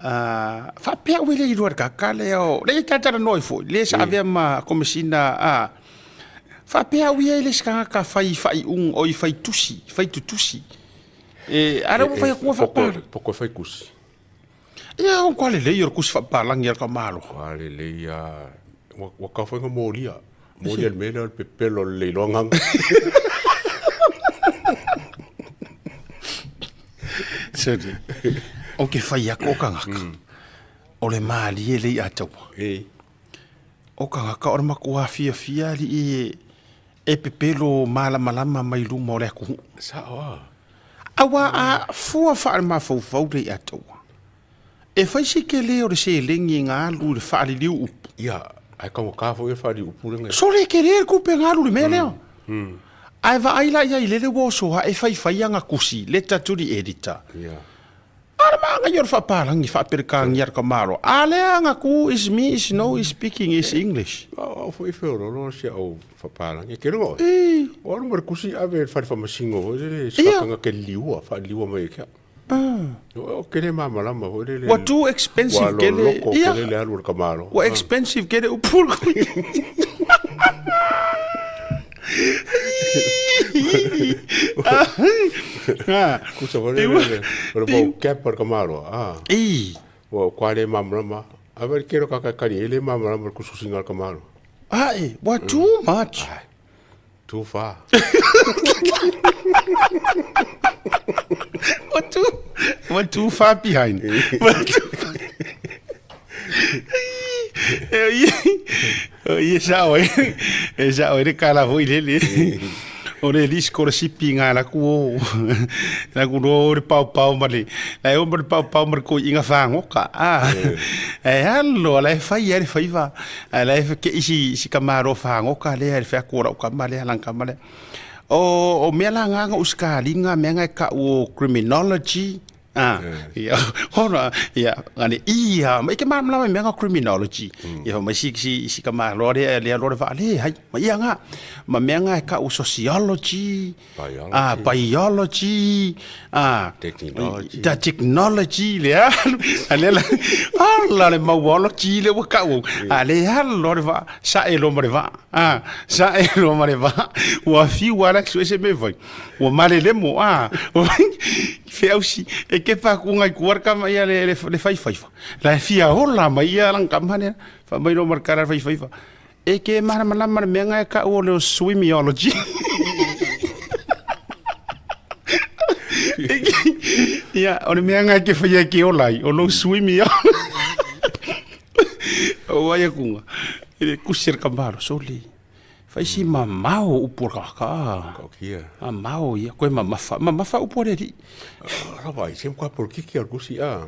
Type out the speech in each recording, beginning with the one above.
Faapea ua le iloa le kaka lea o le ia talatalanoa ai foi le sa avea ma komesina a faapea au ia e le se tagata fai faaiuga oi fai tusi fai tutusi e a lea ua fai atu ua faapala Poko e fai tusi. Ia o kwa lelei o le tusi faapalagi a le tamalo. Kwa lelei a ua tau foi na molia. Molia le mea lea o le pepelo o le le iloa gaga. Sori. O ke fai aku o kangaka. O le malie le ia taua. E. O kangaka o le matua fiafia alii e pepelo malamalama mai luma o le atunuu. Sao a. Aua a fua faale-mafaufau le ia taua. E fai se tele o le seleni na alu i le faaliliu upu. Ia, ae taugata foi le faaliliu upu lea. Sole tele le tupe na alu i le mea lea. Ae vaai la i ai lele ua oso ae faifai ana tusi, letter to the editor. Ia. A o le manaia o le faapalagi faa-Peretania a le tamaloa, a lea ana tu is me is no is speaking is English. O au foi e feoloolo si au faapalagi. E kele oe. O alu ma le tusi ave i le fale faamasino foi lele, se kakaga ke liliua, faaliliua mai e ke au. O ke le malamalama foi lele. Ua too expensive kele. Ua loloko kele le alu o le tamaloa. Ua expensive kele upu. Kusa foi lele, o le vocab o le tamaloa. Ua kua le malamalama. A vai kero kaka kari e le malamalama le kususinga o le tamaloa. Ae, ua too much. Too far. Ua too, ua too far behind. Ua too far. O ia sao ai, e sao ai le kala foi lele. O le li sikolasipi nga la ku o. La ku lo le pau pau ma le. La e o ma le pau pau ma le koi inga whangoka. Ah. E alo, la e fai e le faiva. Ae la e ke isi isi kamaro whangoka lea e whea kua rau kama lea lang kama lea. O, o mea la nganga uskalinga mea ngai ka o criminology. Ah, ia, ona, ia, ngane ia, ma ike malamalama i mea nga criminology. Ia, ma isi, isi, isi kamaro lea, lea lore wa le, hai, ma ia nga, ma mea nga ka o sociology, Biology. Ah, biology, ah, Technology. The technology le alu. A le la, ala le mauology le ua kau. A le alo le va, sa e lo ma le va. Ah, sa e lo ma le va. Ua fiu ala ki se me vai. Ua male le mo, ah. Fe ausi, e ke pa ku ngai kuar ka mai le le le fai fai fa. La fia hola mai ia lang ka mane. Fa mai lo markara fai fai fa. E ke malamalama le mea e kau o le swimiology. Ia, o le mea ngai ke whaia ke ola ai, o lo swimiology. O ai akunga, e le kusi ka maro, soli. Whai si mamao upu o kaka. Ka kia. Mamao ia, koe mamafa. Mamafa upu o le ri. Rawa, i sem kwa porokiki al kusi a.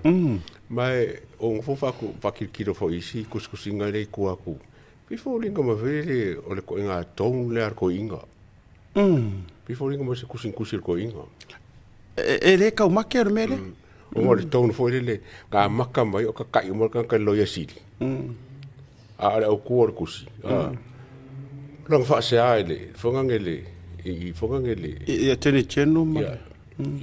Mai, o ngofo whaku, whakirikiro fo isi, kusikusinga le kua ku. Pifo linga ma vele o le koinga tone le ar koinga. Pifo linga ma se kusin kusi le koinga. E le kau make o le mele. O le tone fo le ngā maka mai o ka kai o ka ka loia sili. A le au kua o le kusi. Langa wha se ai le, whangange le, i whangange le. I atene cheno ma.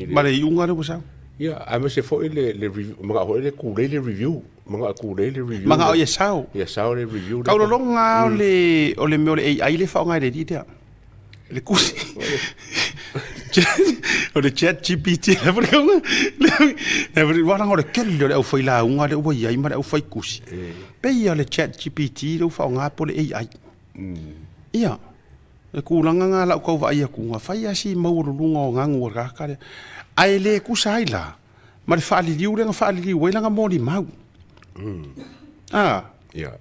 Ma le iunga le wasau. Ia, a me se foi le le review, manga foi le kulei le review, manga kulei le review. Manga o ia sao. Ia sao le review. Kau lolonga o le o le mea o le AI le whaonga le ri Le kusi. O le chat GPT le fai kaunga. Le fai wala o le kele o le au whai launga le ua iai ma le au whai kusi. Pe ia le chat GPT le whaonga po le AI. Ia. Le kūlanga ngā lau kau vaai aku ngā whai asi maualuluga o ngagu o le kaka lea. Ae le kusa ai la, ma le faaliliu lea na faaliliu ai lana molimau. Ah. Ia.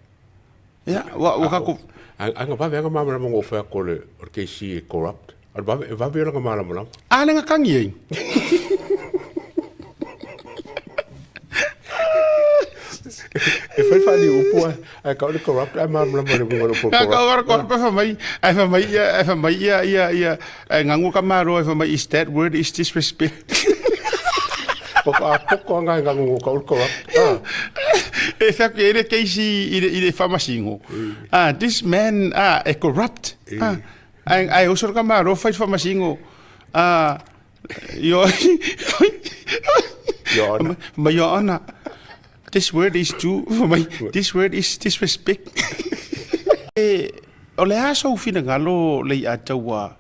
Ia, ua, ua kako... Ai nga vave anga malamalama ngo whea ko le, o le KC e corrupt. A vave, e vave langa malamalama. A le nga kangi ai. E whai whaali upu ai, ai ka o le corrupt, ai malamalama le winga o le upu corrupt. Ka o corrupt, fa mai, ai fa mai ia, ai fa mai ia, ia, ia, ai ngangu ka maro, ai fa mai, is that word is disrespect? Poko a poko anga ai ngangu ka o le corrupt. E whea e le keisi i le whamasingo. Ah, this man, ah, e corrupt. Ah, ai, ai oso ka maro, whai whamasingo. Ah, Yo, Your Honor. Ma Your Honor. This word is too, fai mai, this word is disrespect. E, o le a sou finagalo Lei'ataua,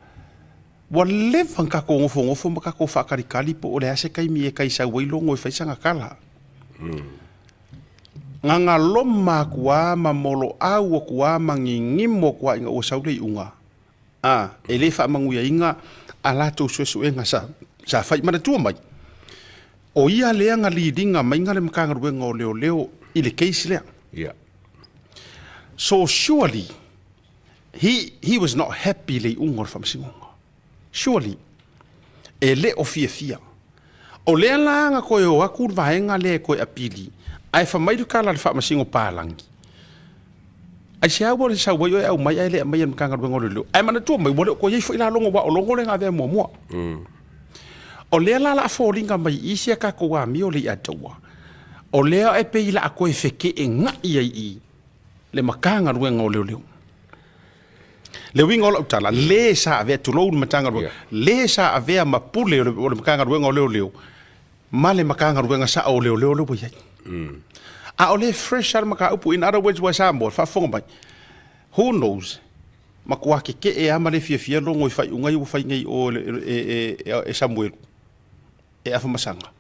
ua leva ona tatou nofonofo ma tatou faatalikali po o le a se taimi e taisau ai logo e fai sana tala. Gagaloma atu lava ma moloau atu lava ma gigimo atu lava ina ua sau le iuga. A, e le faamanuiaina a latou suesuega sa, sa fai. Manatua mai, o ia lea na liliga maiga le Matagaluega o Leoleo i le case lea. Yeah. So surely he was not happy i le iuga o le faamasinoga. Surely e le o fiafia. O lea la na toe o atu le vaega lea e toe apili, ae fai mai le tala a le faamasino palagi, Aisea ua le sau ai oe e aumai ae le aumaia e le Matagaluega o Leoleo? Ae manatua mai, ua le o toe i ai foi la logo, aua o logo lea na avea muamua. O lea la o le a foliga mai i isi a tatou amio le iataua, o lea e pei o le a toe feteenai ai i le Matagaluega o Leoleo. Le uiga o lau tala, le sa avea, tulou le Matagaluega, le sa avea ma pule o le Matagaluega o Leoleo ma le Matagaluega sao o Leoleo lea ua i ai. A o lea e fresh lava le mataupu, in other words, ua Samoa, faafofoga mai, who knows, matua tetee lava ma le fiafia logo i faaiuga ia ua fai nei i o e Samuelu. E afamasaga.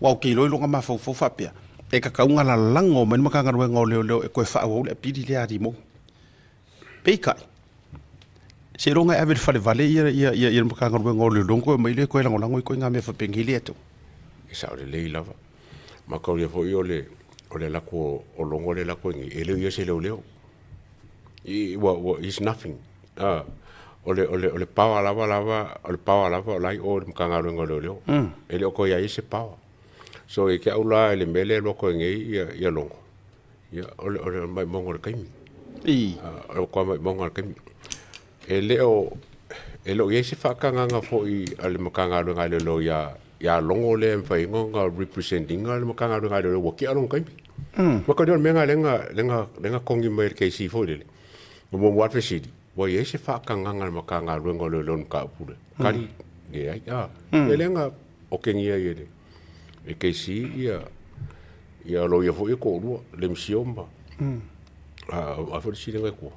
Aua ou te iloa i lona mafaufau faapea, e tatau ona lalago mai le Matagaluega o Leoleo e toe faaauau le apili lea a Limou. Peitai, seiloga e ave i le falevale le Matagaluega o Leoleo ona toe aumai lea e toe lagolago i ituaiga mea faapenei lea e atau. E sao lelei lava. Mataulia foi o le o le alu atu o Logo lea e alu atu ai nei, e le o ia se leoleo. Ua, he's nothing. O le, o le, o le power lava lava, o le power lava o la e i o i le Matagaluega o Leoleo. E le o toe i ai se power. So ia te au la i le mea lea e alu atu ai nei ia Logo, ia o le, o le maimoaga o le taimi. O le matua maimoaga o le taimi. E le o, e le o i ai se faatagaga foi a le Matagaluega a Leoleo ia, ia Logo lea e mafai ai ona represent ina le Matagaluega a Leoleo ua tea lona taimi. Maka o le mea lena lea na togi mai e le KC foi lele. Na muamua lava le fesili, ua i ai se faatagaga a le Matagaluega o Leoleo i le mataupu lea? Tali, leai. Ia lea na okegia ai e le KC ia loia foi ia toalua, Lemisio ma a foi le isi lea na i tua.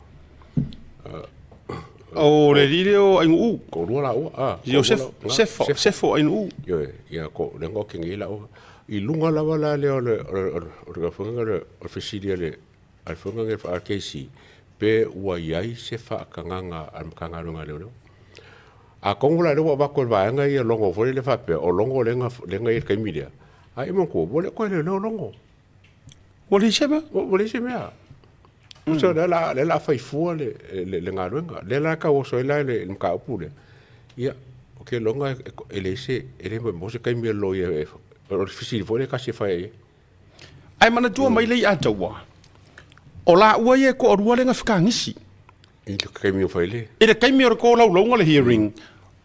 O le alii lea o Ainuu. Toalua laua. Ia o Sefo, Sefo Ainuu. Ioe, ia lea na okegia ai laua. I luga lava la lea o le fesili a le Afioga i le KC, pe ua i ai se faatagaga a le Matagaluega a Leoleo. Atonu la o lea ua avatu e le vaega ia logo foi lea faapea, o logo lea na i ai i le taimi lea, ae manatua ua le o toe leoleo logo. Ua leai se mea? Ua leai se mea. So lea o le a fai fua le galuega. Lea la e tau oso ai la le mataupu lea. Ia, ou te iloa e leai se, e le maua se taimi o le loia, o le fesili foi lea e tasi e fai ai. Ae manatua mai le Iataua, o laua ia e toalua lea na fetagisi. I le taimi o fai le. I le taimi o le tolaulauga o le hearing,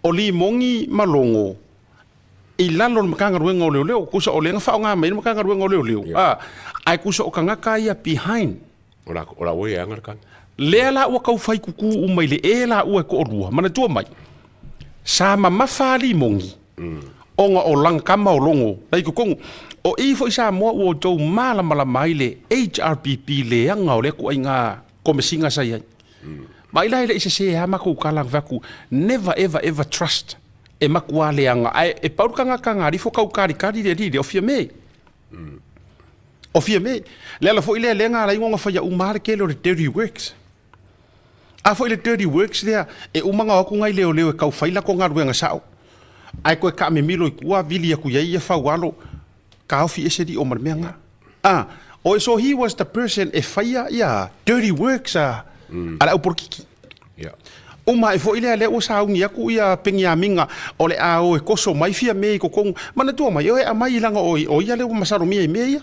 o Limogi ma Logo i lalo o le Matagaluega o Leoleo, tusa o lea na faaaoga mai ai le Matagaluega o Leoleo, ae tusa o tagata ia behind. O laua ia e ana le tagi. Lea la ua tau fai kuku uma i le e laua e toalua, manatua mai, sa mamafa a Limogi, ona o lana tama o Logo la i totonu. O i foi Samoa ua outou malamalama ai le HRPP leaga o lea ituaiga komesiga sa i ai. Vaai la e le i sese lava matou tala na fai atu, never ever ever trust e matua leaga ae e pau le tagata na alifo tau kalikali le alii lea o Fiame. O Fiame. Le ala foi lea lea na ala ai ona faia uma lava le tele o le dirty works. A foi le dirty works lea, e uma ona o atu nai leoleo e tau fai latou galuega sao, ae toe taamimilo i tua vili atu i ai ia faualo, taofi ese lio ma le mea lena. A, o so he was the person e faia ia dirty works a le aupolokiki. Uma ae foi lea, lea ua sauni atu ia Peniamina o le a o e toso mai Fiame i totonu. Manatua mai, e aumai leaga o ia lea ua masalomia i mea ia.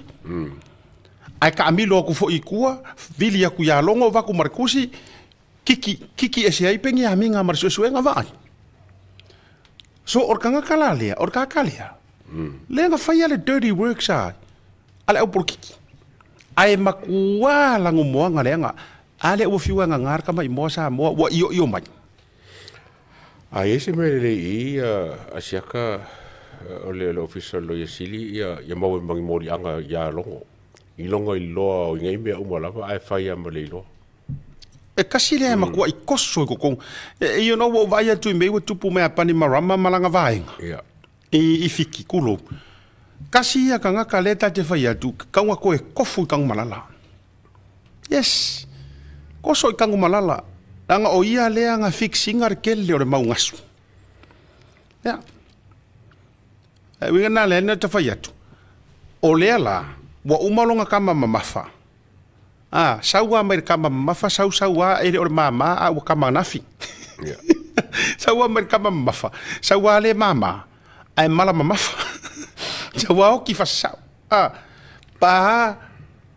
Ae taamilo atu foi i tua, vili atu ia Logo, avatu ma le tusi, kiki, kiki ese ai Peniamina ma le suesuega vaai. So o le tagata la lea, o le tagata lea, lea na faia le dirty works a le aupolokiki. Ae matua lagomoaga leaga, a lea ua fiu e gaga le tamaimoa Samoa ua ioio mai. A i ai se mea lelei i i a siaka o le Ofisa o le Loia Sili ia maua ma ni moliaga ia Logo. Iloga iloa o i nei mea uma lava ae fai lava ma le iloa. E kasi lea e matua i koso i kokong. E, you know, ua ou vaai atu i mea ua tupu mai a Panimarama ma lana vaega. Yeah. I, i Fiki, kulou. Kasi ia kangaka lea ta te fai atu, kauga koe kofu i Tanumalala. Yes. Koso i Tanumalala. Leaga o ia lea na fix ina le kele o le mau gasu. Yeah. E uiga na lea na ta fai atu. O lea la, ua uma lona kama mamafa. A, sau a mai le kama mamafa, sau sau a e le o le māmā, a ua kama nafi. Yeah. Sau a mai le kama mamafa, sau a le māmā, ae mala mamafa. Sau a oki fasau. A, pa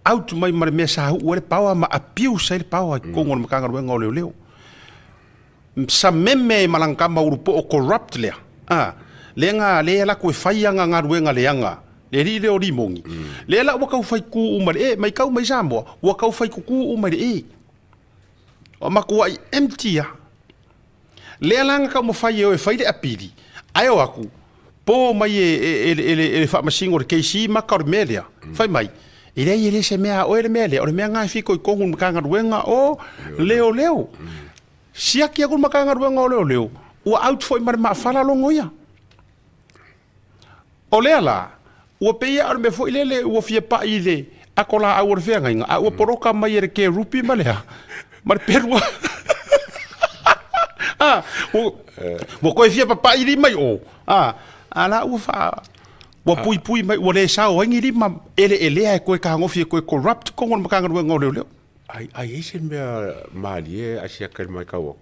out mai ma le mea sa uu ai le power ma abuse ai le power i totonu o le Matagaluega o Leoleo. Sa meme ma lana tama ulupo o corrupt lea. A, lea na lea latou e fai ana galuega leaga, le alii lea o Limoni. Lea la ua tau fai tu uma i le e, maitau mai Samoa, ua tau fai tutu uma i le e. Ua matuai empty lava. Lea la na taumafai e o e fai le apili, ae o atu, po mai e, e, e, e, e le faamasino o le KC maka o le mea lea. Fai mai, e leai e le se mea a oe le mea lea, o le mea na e fitoitonu i le Matagaluega o Leoleo. Siaki aku le Matagaluega o Leoleo, ua out foi ma le maafala logo ia. O lea la, ua pei lava o le mea foi lele ua fia pai i le ako laau o le feagaiga, a ua poloka mai e le kerupi ma le a, ma le pelua. A, ua, ua toe fia papai lima i o, a, a la ua faa, ua puipui mai, ua le sao ai ni lima eleelea e toe tagofi e toe corrupt totonu o le Matagaluega o Leoleo. Ai, ai i ai se mea malie a siaka i le matau atu,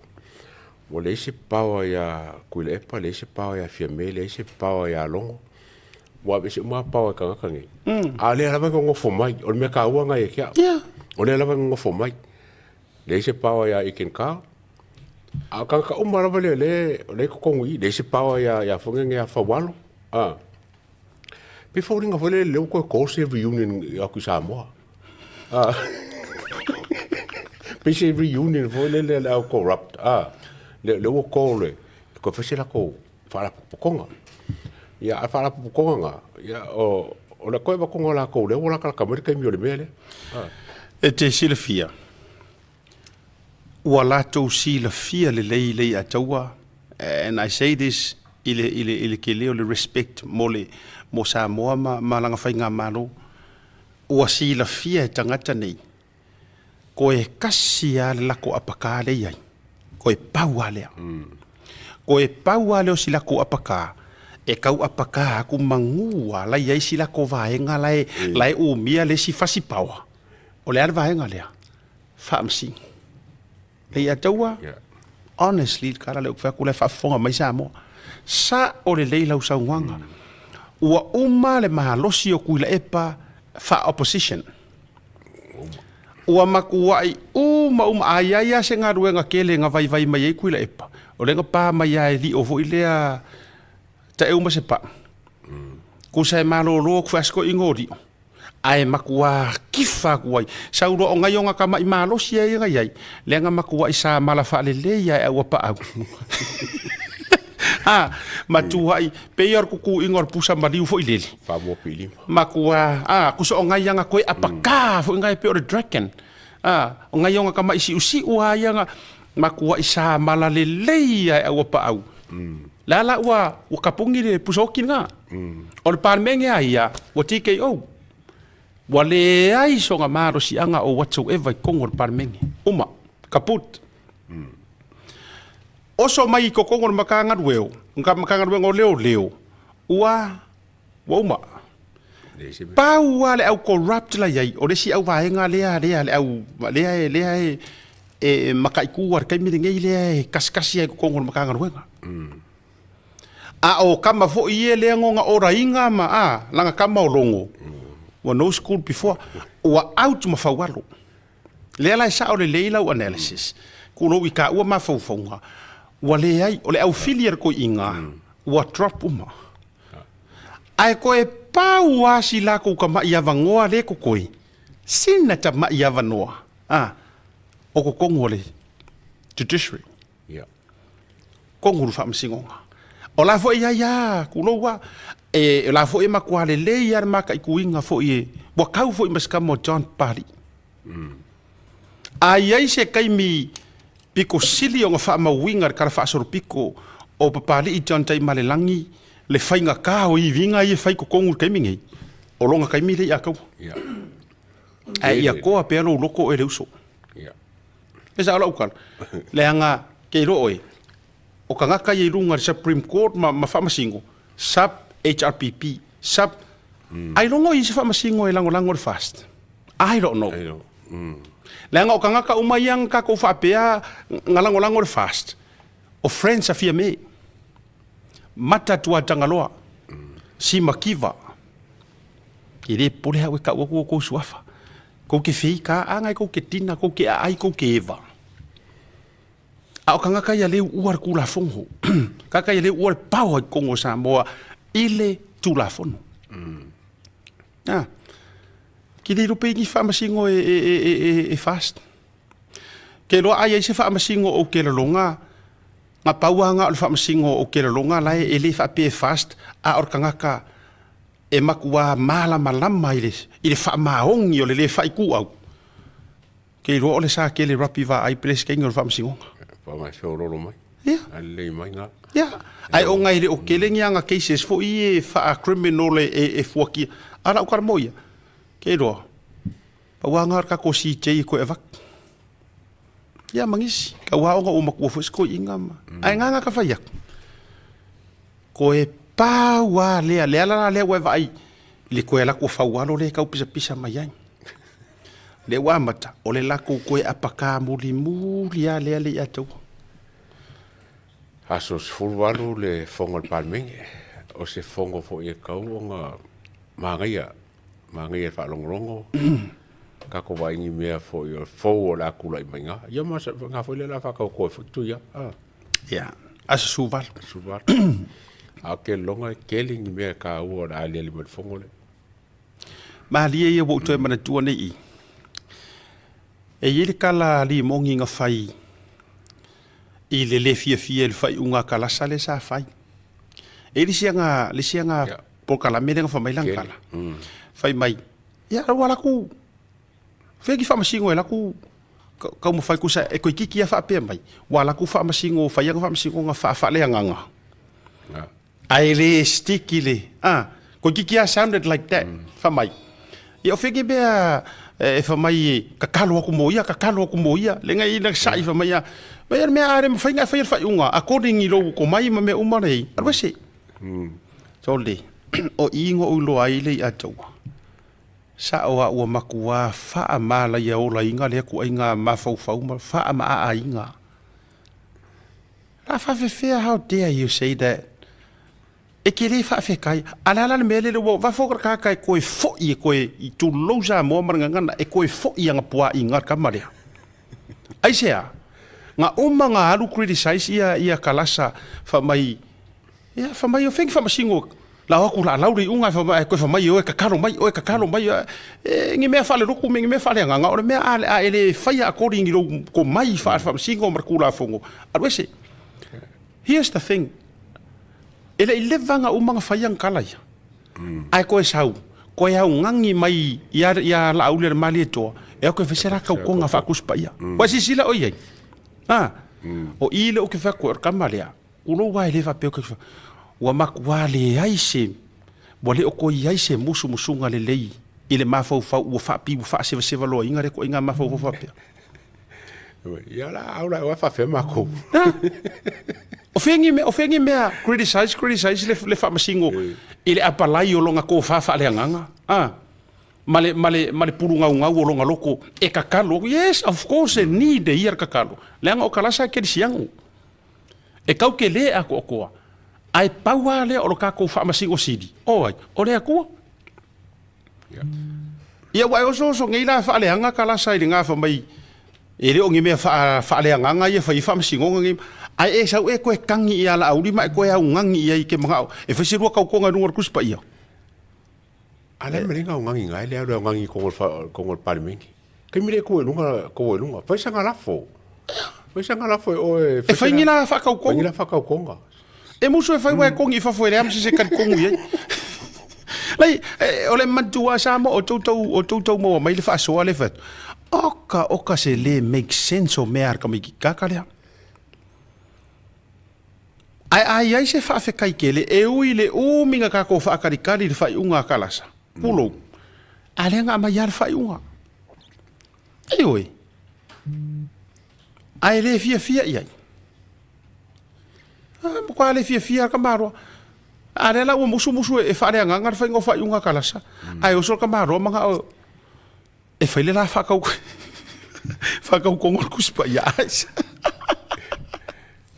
ua leai se power iā Tuilaepa, leai se power iā Fiame, leai se power iā Logo. Ua aveese uma lava power i tagata nei. A o lea lava e nonofo mai, o le mea taua lena ia te au. Yeah. O lea lava e nonofo mai. Leai se power iā Aiken Carl. A o tagata uma lava lea o lea o lea e i totonu i i, leai se power iā iā foi nei ia Faualo. A. Pei foliga foi lele lea ua toe call se reunion atu i Samoa. Ah. Pei se reunion foi lele a le au corrupt. Ah. Lea, lea ua call e toe fai se latou faalapotopotoga. Ia, a faalapotopotoga na, ia, o, o le toe avatuga o latou lea ua latalata mai le taimi o le mea lea. Ah. E te silafia, ua latou silafia lelei lei a taua, and I say this i le, i le, i le tele o le respect mo le, mo Samoa ma, ma lana faigamalo, ua silafia e tagata nei, koe kasi lava le lako apakā lea i ai, koe pau lava lea. Koe pau lava lea o si lako apakā, e kau apakā aku magū lava la i ai si lako vaega la e, la e umia le isi fasi paoa. O le a le vaega lea? Faamasino. Lei a taua, honestly, le tala lea ou te fai atu, o la e faafofoga mai Samoa. Sao lelei lau saunoaga. Ua uma le malosi o Tuilaepa faa-opposition. Ua matuai uma uma, a i ai lava se galuega tele na vaivai mai ai Tuilaepa, o lea na pa mai lava e lio foi lea taeu ma se paa. Tusa e malolo atu foi a si toeaina o lio. Ae matua kifa atu ai. Sau loa o nai ona tama'i malosi ai na i ai, lea na matua'i sa mala faalelei ae aua paau. A, matua'i, pei o le tutuiga o le pusa maliu foi lele. Faamua pilima. Matua, a, kusa o nai ana koe apakā foi ngai pei o le dragon. A, o nai ona tama'i siusiu a ia na matua'i sa mala lelei ae aua paau. Le a la ua, ua kapuni le pusa oki lena. O le Palemene a ia, ua TKO. Ua leai sona malosiaga o whatsoever i totonu o le Palemene. Uma. Kaput. Oso mai i totonu o le Matagalueo, Matagaluega o Leoleo, ua, ua uma. Pau lava le au corrupt la i ai, o le isi au vaega lea, lea, le au, lea e, lea e, e mataitu lava i le taimi lenei lea e kasikasi ai i totonu o le Matagaluega. A o kama foi ia lea na ona oraina ma, a, lana kama o Logo, ua no school before, ua out ma Faualo. Lea la e sao lelei lau analysis, kulou i taua mafaufauga, ua leai, o le aufili a le toeaina, ua drop uma. Ae toe pau lava si latou tamai avanoa lea e totoe, sina tamai avanoa, a, o totonu o le judiciary. Ia. Tonu le faamasinoga. O la foi e i ai lava, tulou lava, e, o la foi e matua lelei lava le mataituina foi e, Ua kau foi ma se kama o John Papali'i. A i ai se taimi piko sili ona faamauina i le Tala Faasolopito o Papali'i John Taimalelagi le faigata o iviga ia e fai i totonu i le taimi nei, o lona taimi lea ia taua. Ae ia toa pea lou loto oe le uso. E sao lau tala, leaga ke iloa oe, o tagata ia i luga i le Supreme Court ma, ma faamasino, sub HRPP, sub, mm. Ailoga o i se faamasino e lagolago le FAST? I don't know. I don't. Leaga o tagata uma ia na tatou faapea na lagolago le FAST, o friends a Fiame, Mata Tuatagaloa, Simakiva, e le popole au e tau atu outou suafa. Kou ke fei ka anga e kou ke tina, kou ke aai, kou ke eva. A o tagata ia leu ua le Tulafono. Tagata ia leu ua le power i totonu o Samoa i le Tulafono. Ah. Ki le iloa pe ni faamasino e, e, e, e, e, e fast. Ke loa ai ai se faamasino o ke laloga, nga pau anga o le faamasino o ke laloga lae e le faapea e fast, a o le tagata e matua malamalama i le, i le faamaoni o le le faituau. Ke iloa o le sa kele rapi vaai pele se taimi o le faamasinoga. Pa mai feololo mai. Ia. Alelei mai ngā. Ia. Ai o ngai le o kele ni anga cases fo i e wha criminal e, e, e fuakia. Ala o karamo ia. Ke iloa. Pa ua ngā ka ko CJ ko e vak. Ia mangisi. Ka ua onga o makua fo sko inga ma. Ai ngā ngā ka whai aku. Ko e pau a lea, lea la lea ua e vaai, le koe la kua faualo le kau pisapisa mai ai. Le ua amata, o le lakou koe apaka mulimuli a lea le ia taua. Aso 18 le fono a le Palemene, o se fono foi e kau ona magaia, magaia le faalogologo, kako vaai ni mea foi o fou o le a tulai mai ga. Ia ma nga foi le la whakaukoe foi tu ia. Ah. Ia, aso 18. Aso 18. A o ke longa e kele ni mea ka ua o le aliali mai le fono le. Malie ia ua ou toe manatua nei i. E i ai le tala limogi na fai i le le fiafia i le faaiuga a Kalasa lea sa fai. E i ai le isi aga, le isi aga Ia. polokalame lea na fai mai lana Kele. tala. Fai mai, ia ua latou fea ki faamasino e latou taumafai kusa e toeitiiti lava faapea mai, ua latou faamasino fai ana faamasinoga faa-faaleagaga. Ae le stick i le, a, toeitiiti lava sounded like that, fai mai. Ia o fea ki mea e fai mai e tatalo atu mo ia, tatalo atu mo ia, leaga i na sa'i fai mai a, mai le mea a le mafai ona e faia le faaiuga according i lou komai ma mea uma nei, alu ese. Sole, o i na ou iloa ai le ia taua. Sa'o a ua makuā faamalaia-olaina lea tuaiga mafaufau ma faamaaaina. La faafefea, how dare you say that? E te le faafetai. A le a la le mea lele ua vafo le tagata e toe fo'i e toe i tulou Samoa ma le gagana e toe fo'i ana puaaiga le tama lea. Aisea? Na uma na alu criticize ia ia Kalasa fai mai Ia, fai mai, o fea ni faamasino la o atu laalau le iuga, fai mai, toe fai mai, oe tatalo mai, oe tatalo mai, e, ni mea faalelotu me ni mea faaleagaga, o le mea a, a e le faia according i lou komai faamasino ma le Tulafono, alu ese. Here's the thing, e le i leva ona uma ona fai ana tala ia, ae toe sau, toe augani mai ia, ia Laauli a le Malietoa, e o atu e fai se la tautoga faa-Tusi Paia. Ua silasila oe i ai? A, o i lea ou te fai atu ai, o le tama lea, Tulou a e le faapea ke ua matua leai se ua le o toe i ai se musumusuga lelei i le mafaufau ua faapi ua faasevaseva loaina lea toaiga mafaufau faapea. Ia la au la ua faafea makou. O fea ni mea, o fea ni mea criticize, criticize le, le faamasino i le apalai o lona tofa faaleagaga. Ah. Ma le, ma le, ma le pulugaugau o lona loko e tatalo. Yes, of course, e need e ia le tatalo. Leaga o Kalasa e kerisiano. E kau ke lē ākoakoa, ae pau lava lea o lo kākou faamasino sili, o ai? O le Atua. Ia ua e osooso nei la faaleaga kalasa i le gafa mai, e le o ni mea faaleagaga ia fai ai faamasinoga nei, ae e sau e toe tagi ia Laauli ma e toe augagi i ai i ke manao e fai se lua tautoga i luga o le Tusi Paia. A le mea le augagi ngai le alu augagi i kongo le Palemene. Taimi le ku e lunga, ko e lunga. Fai sanga lafo. Fai sanga lafo e oe. E fai ni la whakaukonga. Fai ni la whakaukonga. E musu e fai wa e kongi i fafo e lea mse se kari kongu i ai. Lai, o le manatua lava Samoa o tou tau, o tou tau maua mai le faasoa lea e fai atu, oka oka se le make sense o mea a le tamaititi kaka lea. Ae a i ai se faafetai tele, e ui i le umi na tatou faatalitali i le faaiuga a Kalasa, pulou, a lea na aumai lava le faaiuga. Ioe. Ae le fiafia i ai. E matua le fiafia lava le tamaloa. A lea la ua musumusu e faaleagaga le faiga o faaiuga a Kalasa, ae oso le tamaloa manao e fai le la faatau faatautoga o le Tusi Paia.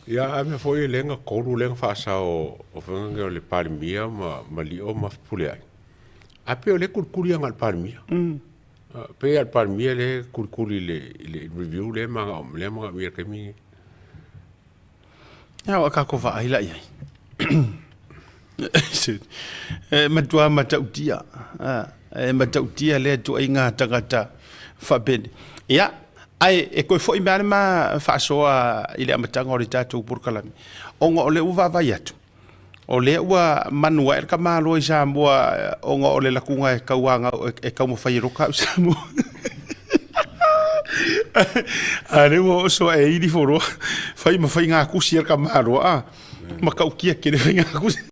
Ia, a mea foi e le na tolu lea na faasao o faiga nei o le Palemia ma ma Lio ma Fepuleai. A pei o lea e tulikuli aga i le Palemia. Pei lava o le Palemia lea e tulikuli i le i le review lea e manao lea e manaomia i le taimi lenei. Ia, ua tatou vaai la i ai. E matua matautia, e matautia lea ituaiga tagata faapeni. Ia, ae e toe foi mai lava le ma faasoa i le amataga o le tatou polokalame, ona o lea ua vaavaai atu, o lea ua manu ae le tamaloa i Samoa ona o le latuga e tauanau e taumafai e loka au Samoa. A lea ua oso ae ili foloa, fai ma faigatusi a le tamaloa, a, matautia tele faigatusi.